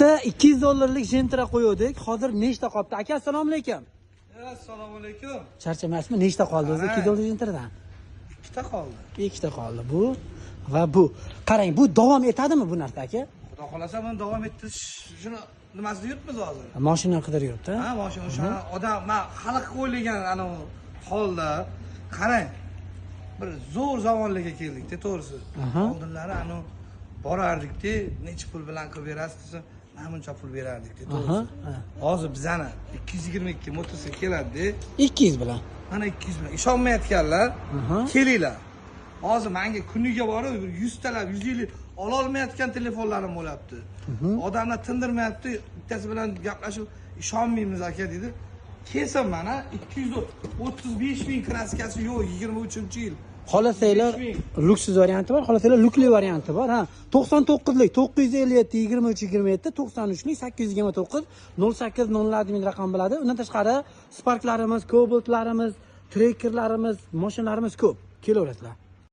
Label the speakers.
Speaker 1: Ikkita 200 dollarlik Gentra qo'yuvdik. Hozir nechta qolibdi? Aka, assalomu alaykum.
Speaker 2: Assalomu alaykum.
Speaker 1: Charchamasmi? Nechta qoldi o'zi 200 dollar Gentradan?
Speaker 2: Ikkita qoldi.
Speaker 1: Ikkita qoldi. Bu va bu. Qarang, bu davom etadimi bu narsa, aka?
Speaker 2: Xudo xohlasa, buni davom ettirish shuni nimasida yuribmiz hozir.
Speaker 1: Mashina qidirib yuribdi.
Speaker 2: Ha, mashina o'sha odam, man xalq o'ylagan anavi holda qarang. Bir zo'r zamonlarga keldikda, to'g'risi. Oldinlari anavi borardikda, necha pul bilan qilib berasiz desa, mana buncha pul berardikda, to'g'risi. Hozir bizani 222 mototsikl keladi-da.
Speaker 1: 200 bilan.
Speaker 2: Mana 200 bilan. Ishonmayotganlar, kelinglar. Hozir menga kuniga borib 100 talab, 150 ololmayotgan telefonlarim bo'lyapti. Odamlar tindirmayapti, bittasi bilan gaplashib, ishonmaymiz aka dedi. Kelsin mana 235 ming kraskasi yo'q, 23-yil.
Speaker 1: Xohlasanglar luksiz varianti bor, xohlasanglar lukli varianti bor. Ha, 99lik 957 23 27, 93lik 829 08 00 admin raqam biladi. Undan tashqari Sparklarimiz, Cobaltlarimiz, Trackerlarimiz, mashinalarimiz ko'p. Kelaverasizlar.